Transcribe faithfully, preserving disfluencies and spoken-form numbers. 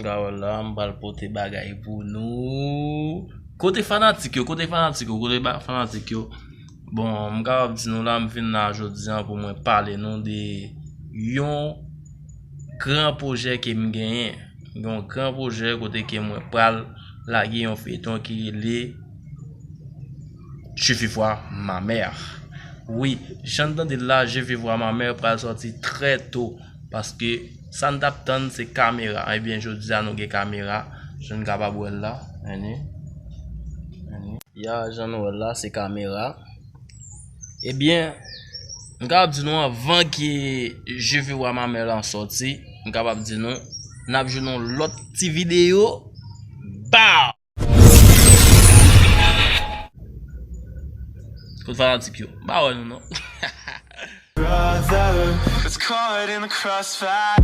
Gawèl la, m pral pote bagay pou nou. Kote fanatik yo, kote fanatik yo, kote ba- fanatik yo. Bon, m kapab di nou la, m vin la jodi an pou mwen pale nou de yon gran pwojè ke m genyen. Yon gran pwojè kote ke mwen pral lage yon feyton ki rele Je vais voir ma mère. Wi, jan n tande l la, Je vais voir ma mère pral sòti trè to. Paske sa n t ap tann se kamera. Ebyen, jodi a nou gen kamera. Jan n kapab wè l la. Anni. Anni. Ya, jan nou wè l la, se kamera. Ebyen, m kapab di nou anvan ke Je vais voir ma mère lan sòti, m kapab di nou, n ap jwenn yon lòt ti videyo. Bow! Kot fanatik yo? M pa wè nou non. Brother, it's caught in the crossfire.